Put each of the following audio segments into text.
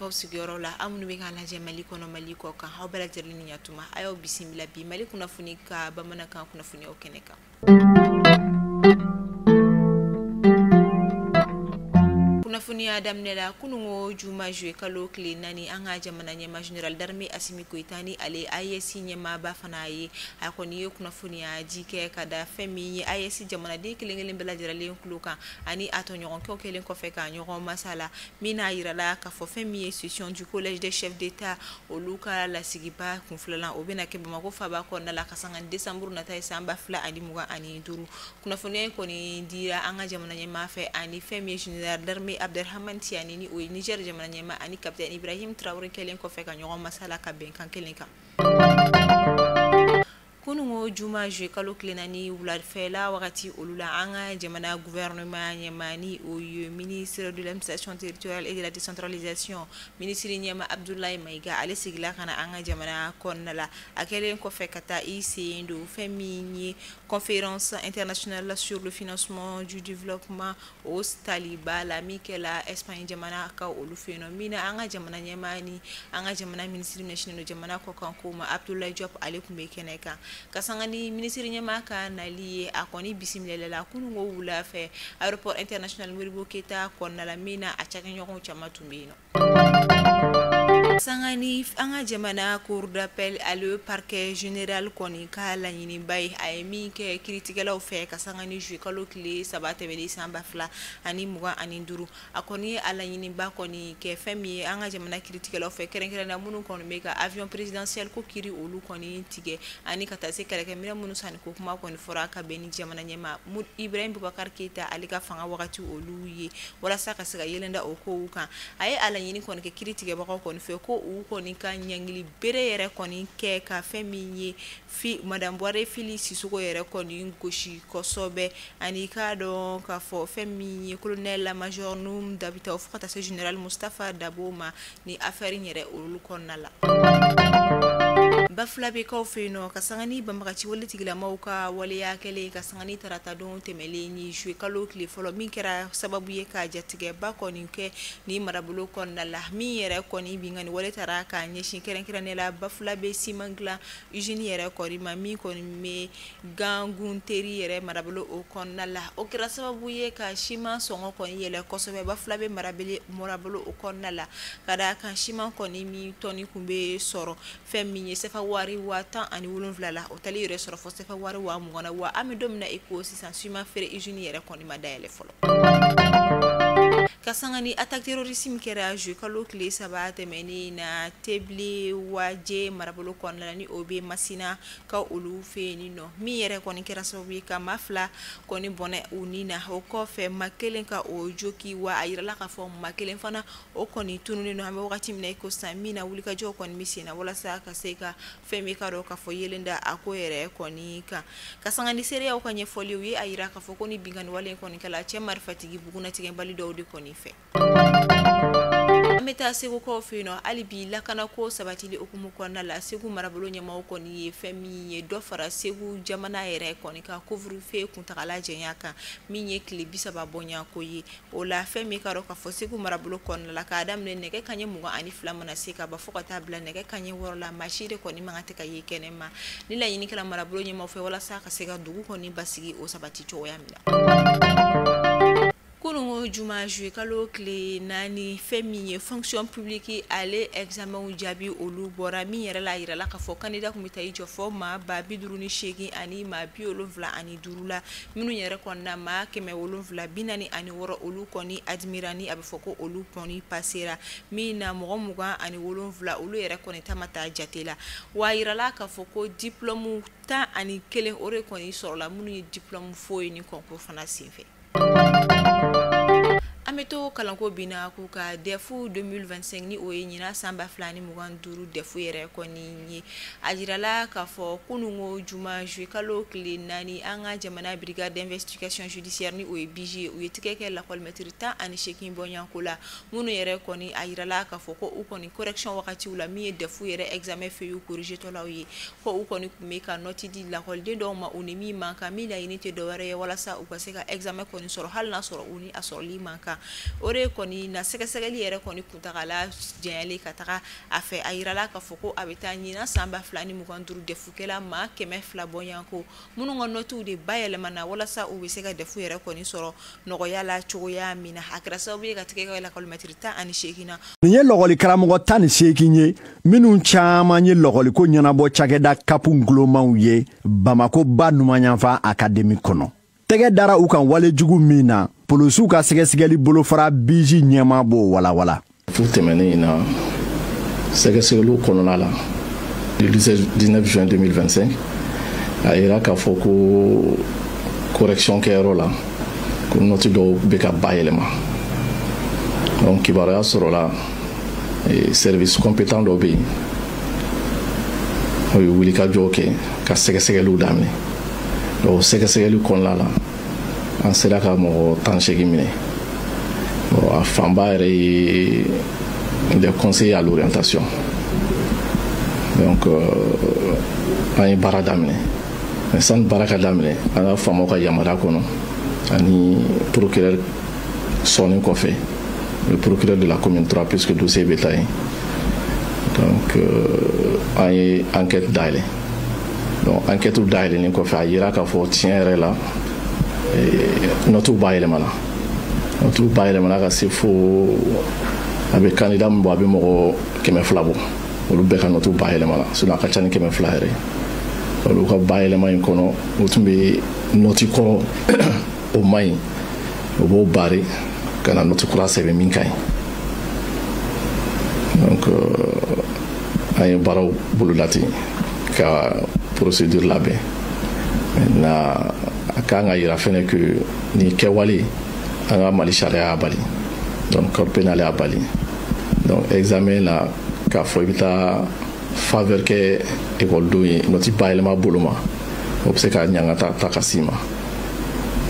aw sigiyɔrɔ la, aw minnu bɛ k'an lajɛ Mali kɔnɔ, Mali kɔ kan, aw bɛɛ lajɛlen ni ɲatuma. A y'aw bisimila bi Mali kunnafoni ka bamanankan kunnafoniyaw kɛnɛ kan. Kunnafoniya daminɛ la, kununko juma juillet kalo tile 4, an ka jamana ɲɛmaa général d'armée Assimi Goïta ni ale AES ɲɛmaaba fana ye, a kɔni ye kunnafoniya di kɛ ka da fɛn min ye AES jamanaden kelen kelen bɛɛ lajɛlen tulo kan ani a tɔɲɔgɔnkɛw kɛlen kɔfɛ ka ɲɔgɔn masala, min n'a yirala k'a fɔ fɛn min ye session du collège des chefs d'État olu ka lasigiba kun filanan, o bɛna kɛ Bamakɔ faaba kɔnɔna la ka sanga décembre nata ye san 2025. Kunnafoniya in kɔni dira an ka jamana ɲɛmaa fɛ ani fɛn min ye général d'armée Abderrahmane Tiani ni o ye Niger jamana ɲɛmaa ani capitaine Ibrahim Traoré kɛlen kɔfɛ ka ɲɔgɔn masala ka bɛnkan kelen kan. Kununko juma juillet kalo tile 4 wulafɛla wagati olu la, an ka jamana gouvernement ɲɛmaa ni o ye ministre de l'administration territoriale et de la décentralisation, ministre ɲɛmaa Abdoulaye Maïga, ale sigila ka na an ka jamana kɔnɔna la. A kɛlen kɔfɛ ka taa i sen don fɛn min ye conférence internationale sur le financement du développement o taliba la min kɛla Espagne jamana ka olu fɛ yen nɔ, min na an ka jamana ɲɛmaa ni an ka jamana ministre ɲɛsinnen don jamana kɔkan ko ma Abdoulaye Diop, ale tun bɛ kɛnɛ kan. Ka sanga ni ministre ɲɛmaa ka nali ye, a kɔni bisimilala la kununko wula fɛ aéroport international Modibo Keita kɔnɔna la, min na a cakɛɲɔgɔnw caman tun bɛ yen nɔ. Sanga ni an ka jamana cour d'appel ale parquet général kɔni ka laɲiniba ye, a ye min kɛ kiiritigɛlaw fɛ ka sanga ni juillet kalo tile 3 tɛmɛnen san 2025, a kɔni ye a laɲiniba kɔni kɛ fɛn min ye an ka jamana kiiritigɛlaw fɛ, kɛrɛnkɛrɛnnenya minnu kɔni bɛ ka avion présidentiel ko kiiri olu kɔni tigɛ ani ka taa se kɛlɛkɛminɛn minnu sanni ko kuma kɔni fɔra ka bɛn ni jamana ɲɛmaa Ibrahim Boubacar Keita ale ka fanga wagati olu ye, walasa ka se ka yelen da o kow kan. A ye a laɲini kɔni kɛ kiiritigɛbagaw kɔni fɛ ko u kɔni ka ɲangili bere yɛrɛ kɔni kɛ ka fɛn min ye fi madame Buware Fili Sisoko yɛrɛ kɔni gosi kosɛbɛ, ani k'a dɔn k'a fɔ fɛn min ye colonel major Nouhoum Dabitao fo ka taa se général Moustapha Dabo ma ni affaire in yɛrɛ olu kɔnɔna la. Bafulabekaw fɛ yen nɔ, ka sanga ni banbagaci wale tigilamaw ka waleya kɛlen ka sanga ni taratadon tɛmɛlen ni juillet kalo tile fɔlɔ, min kɛra sababu ye ka jatigɛba kɔni kɛ ni marabolo kɔnɔna la, min yɛrɛ kɔni binkanni wale taara ka ɲɛsin kɛrɛnkɛrɛnnen la Bafulabe siman dilan usine yɛrɛ kɔni ma, min kɔni bɛ Gangunteri yɛrɛ marabolo o kɔnɔna la. O kɛra sababu ye ka siman sɔngɔ kɔni yɛlɛ kosɛbɛ Bafulabe marabolo o kɔnɔna la, ka d'a kan siman kɔni min tɔni kun bɛ sɔrɔ fɛn min ye sefa wari 17,000 la, o taali yɛrɛ sɔrɔ fɔ sefa wari 20,000 na. Wa an bɛ don min na i ko sisan, siman feere usine yɛrɛ kɔni ma dayɛlɛ fɔlɔ. Ka sanga ni attaque terroriste min kɛra juillet kalo tile 3 tɛmɛnen na Tebile Waje marabolo kɔnɔna la, ni o bɛ Masina ka olu fɛ yen nɔ, min yɛrɛ kɔni kɛra sababu ye ka maa 2 kɔni bɔnɛ u ni na. O kɔfɛ maa 1 ka o joki, wa a yirala k'a fɔ maa 1 fana o kɔni tununnen don an bɛ wagati min na i ko sisan, min na wulikajɔw kɔni bɛ sen na walasa ka se ka fɛn min ka dɔn k'a fɔ yelen da a ko yɛrɛ kɔni kan. Ka sanga ni seereyaw ka ɲɛfɔli, u ye a yira k'a fɔ ko ni binkanni wale in kɔni kɛla cɛ marifatigi bugunnatigɛbali dɔw de kɔni fɛ. An bɛ taa Segukaw fɛ yen nɔ hali bi lakanako sabatili hukumu kɔnɔna la, Segu marabolo ɲɛmaaw kɔni ye fɛn min ye dɔ fara Segu jamana yɛrɛ kɔni ka couvre-feu kuntagala janya kan, min ye tile 30 bɔɲɔgɔnko ye. O la fɛn min ka dɔn k'a fɔ Segu marabolo kɔnɔna la, k'a daminɛ nɛgɛ kanɲɛ 22 mana se ka ban fo ka taa bila nɛgɛ kanɲɛ 6 la, maa si de kɔni man kan tɛ ka ye kɛnɛ ma. Ni laɲini kɛra marabolo ɲɛmaaw fɛ walasa ka se ka dugu kɔni basigi o sabati cogoya min na. Kununko juma juillet kalo tile 4, fɛn min ye fonction publique ale examen jaabi olu bɔra, min yɛrɛ la yirala k'a fɔ candidat kun bɛ taa i jɔ fɔ maa 58,000 ani maa 75 la, minnu yɛrɛ kɔni na maa 746 olu kɔni admira, ni a bɛ fɔ ko olu kɔni passera, min na mɔgɔ 27 olu yɛrɛ kɔni ta ma taa jate la. Wa a yirala k'a fɔ ko diplôme 11 o de kɔni sɔrɔla, minnu ye diplôme faux ye ni concours fana senfɛ. An bɛ to kalanko binna k'u ka DEF 2025, ni o ye ɲinan san 2025 DEF yɛrɛ kɔni ye. A jirala k'a fɔ kununko juma juillet kalo tile 4, an ka jamana brigade d'investigation judiciaire ni o ye BIJ ye, u ye tigɛ kɛ lakɔlimɛtiri 18 bɔɲɔgɔnko la, minnu yɛrɛ kɔni a jirala k'a fɔ ko u kɔni correction wagatiw la, min ye DEF yɛrɛ examen feuille corrigé tɔlaw ye, ko u kɔni tun bɛ ka note di lakɔliden dɔw ma u ni min man kan, min laɲini tɛ dɔwɛrɛ ye walasa u ka se ka examen kɔni sɔrɔ, hali n'a sɔrɔ u ni a sɔrɔli man kan. O de kɔni na sɛgɛsɛgɛli yɛrɛ kɔni kuntagala janyalen ka taga a fɛ. A yirala k'a fɔ ko a bɛ taa ɲinan san 2025 DEF kɛla maa 200 bɔɲɔgɔnko minnu ka nɔtiw de bayɛlɛmana walasa u bɛ se ka DEF yɛrɛ kɔni sɔrɔ nɔgɔya la cogoya min na. A kɛra sababu ye ka tigɛ kɛ lakɔlimɛtiri 18 na. Nin ye lɔgɔli karamɔgɔ 18 ye, minnu caman ye lɔgɔliko ɲɛnabɔ cakɛda CAP ngulomaw ye Bamako ba numanyanfan akademi kɔnɔ. Tɛgɛ dara u kan walejugu min na, polisiw ka sɛgɛsɛgɛli bolofara BIJ ɲɛma b'o walawala. Fu tɛmɛnen in na, sɛgɛsɛgɛliw kɔnɔna la, le 19 juin 2025, a yira k'a fɔ ko correction kɛyɔrɔ la, ko nɔti dɔw bɛ ka bayɛlɛma. Donc kibaruya sɔrɔla, service compétent dɔ bɛ yen, o ye wulikajɔ kɛ ka sɛgɛsɛgɛliw daminɛ. Donc sɛgɛsɛgɛli kɔnɔna la, an sera ka mɔgɔ 18 minɛ. Bon, a fanba yɛrɛ ye les conseillers à l'orientation. Donc an ye baara daminɛ, mais sani baara ka daminɛ, an ka faamaw ka yamaruya kɔnɔ ani procureur sɔnni kɔfɛ, le procureur de la commune 3, puisque dossier bɛ taa yen, donc an ye enquête dayɛlɛ. Donc enquête dayɛlɛlen kɔfɛ, a yira k'a fɔ tiɲɛ yɛrɛ la, notiw bayɛlɛmana, notiw bayɛlɛmana ka se fo a bɛ candidat min bɔ, a bɛ mɔgɔ 200 bɔ, olu bɛɛ ka notiw bayɛlɛmana. Sinon a ka ca ni 200 yɛrɛ. Olu ka bayɛlɛma in kɔnɔ, o tun bɛ nɔti kɔrɔ, o man ɲi, o b'o bari ka na nɔti kura sɛbɛn min ka ɲi. Donc an ye baaraw boloda ten ka procédure labɛn. Maintenant, a kan ka yira fɛnɛ que nin kɛwale, an ka Mali sariya y'a bali, donc code pénal y'a bali. Donc examen la, k'a fɔ i bɛ taa faveur kɛ ekɔlidenw ye nɔti bayɛlɛma bolo ma, o bɛ se ka ɲangata ta ka s'i ma.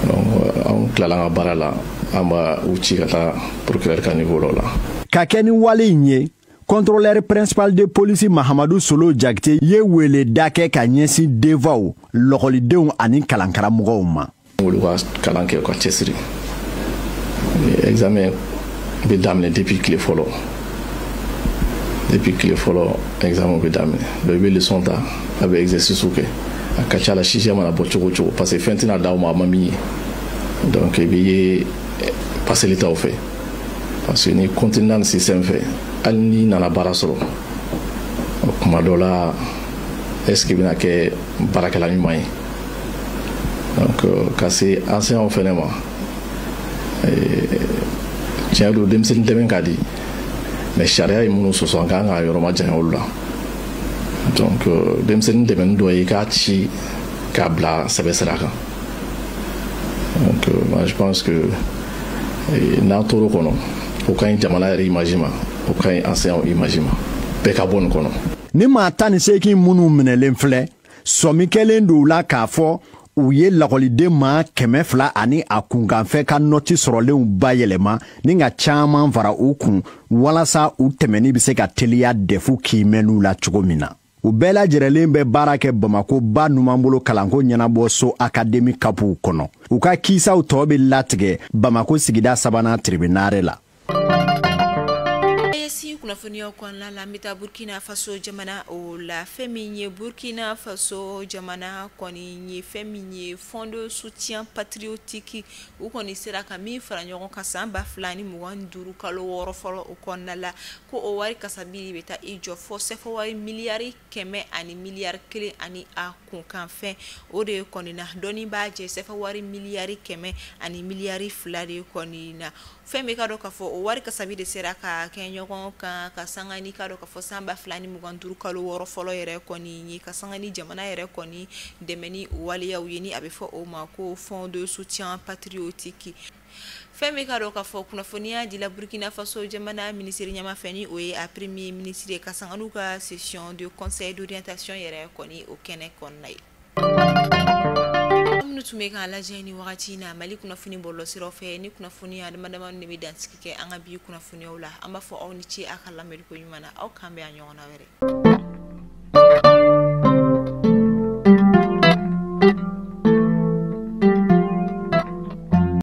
Donc an tilala an ka baara la, an b'a u ci ka taa procureur ka niveau dɔ la. Ka kɛ ni wale in ye, contrôleur principal de police Mahamadu Solo Jakite ye weleda kɛ ka ɲɛsin denfaw, lɔgɔlidenw ani kalankaramɔgɔw ma. Olu ka kalan kɛ, u ka cɛsiri. Examen bɛ daminɛ depuis tile fɔlɔ, depuis tile fɔlɔ examen bɛ daminɛ. Donc i bɛ leçon ta, a bɛ exercice kɛ. A ka ca la, sujet mana bɔ cogo o cogo, parce que fɛn tɛna d'aw ma a ma min ye. Donc i bɛ ye paseli t'aw fɛ, parce que ni continue nin système fɛ, hali n'i nana baara sɔrɔ kuma dɔ la, est ce que i bɛna kɛ baarakɛla ɲuman ye? Donc ka se enseignants fɛnɛ ma, tiɲɛ don, denmisɛnnin dɛmɛ ka di, mais sariya ye minnu sɔsɔ, an kan ka yɔrɔ ma janya olu la. Donc denmisɛnnin dɛmɛni dɔ ye i k'a ci k'a bila sɛbɛ sira kan. Donc moi je pense que n'an tor'o kɔnɔ, o ka ɲi jamana yɛrɛ image ma, o ka ɲi enseignant image ma, bɛɛ ka bɔ nin kɔnɔ. Ni maa 18 minnu minɛlen filɛ, sɔmi kɛlen don u la k'a fɔ u ye lakɔliden maa 200 ani a kunkanfɛ ka nɔti sɔrɔlenw bayɛlɛma ni ka caaman fara u kun, walasa u tɛmɛni bɛ se ka teliya DEF kiimɛniw la cogo min na. U bɛɛ lajɛrɛlen bɛ baara kɛ Bamako ba numanbolo kalanko ɲɛnabɔ so akademi CAPw kɔnɔ. U ka kisaw tɔɔ bɛ latigɛ Bamako sigida sabanan tribunal la. Kunnafoniyaw kɔnɔna la, an bɛ taa Burkina Faso jamana o la. Fɛn min ye Burkina Faso jamana kɔni ye, fɛn min ye Fonds de soutien patriotique, u kɔni sera ka min fara ɲɔgɔn kan san 2025 kalo 6 fɔlɔ o kɔnɔna la, ko o wari kasabi bɛ taa i jɔ fɔ sɛfɛ wari miliyari 100 ani miliyari 1 ani a kunkanfɛn. O de kɔni na dɔnni b'a jɛ sɛfɛ wari miliyari 100 ani miliyari 2 de kɔni na. Fɛn min ka dɔn k'a fɔ o wari kasabi de sera ka kɛ ɲɔgɔn kan ka sanga ni ka dɔn k'a fɔ san 2025 kalo 6 fɔlɔ yɛrɛ kɔni ye, ka sanga ni jamana yɛrɛ kɔni dɛmɛ ni waleyaw ye, ni a bɛ fɔ o ma ko Fonds de soutien patriotique. Fɛn min ka dɔn k'a fɔ kunnafoniya dila Burkina Faso jamana minisiri ɲɛma fɛ, ni o ye a premier ministre ye, ka sanga n'u ka session de conseil d'orientation yɛrɛ kɔni o kɛnɛ kɔnɔna ye. Minnu tun bɛ k'a lajɛ ni wagati in na Mali kunnafoni bɔlɔlɔsiraw fɛ, ni kunnafoni adama de bɛ dansigi kɛ an ka bi kunnafoniyaw la. An b'a fɔ aw ni ce a ka lamɛnni ko ɲuman na. Aw kan bɛ a ɲɔgɔnna wɛrɛ.